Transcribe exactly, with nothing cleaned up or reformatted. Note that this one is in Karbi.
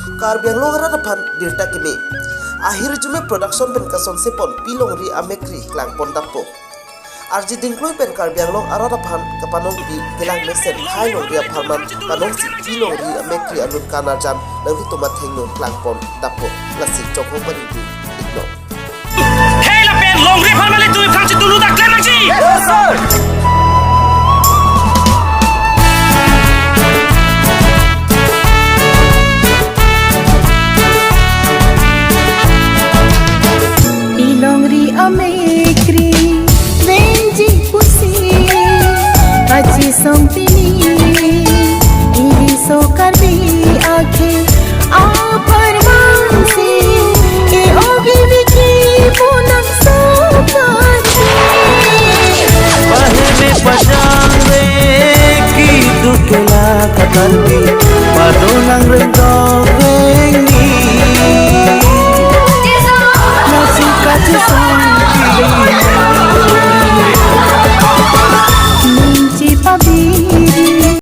Karbi Anglong arat aphan birta keme. Ahirjume Production pen kasonse pon Pilongri Amekri klangpon dappo. Arjit Ingkloi pen Karbi Anglong arat aphan kapanongpi kelang mesen Hai Longri apharman kanongsi Pilongri Amekri alun kanarjan nanglitum athengno klangpon dappo. Lasi chonghong pari ikno. Hei lapen Longri apharman le tui phang si tulu dak klemang si. Pilongri Amekri venji pusi kachesong pini, iliso Karbi akhei apharman si e-ogi viki punang sopachi. Paheme pajang re ki dukela katarbi padonang rengdok rengni. Nasi kachesong pini.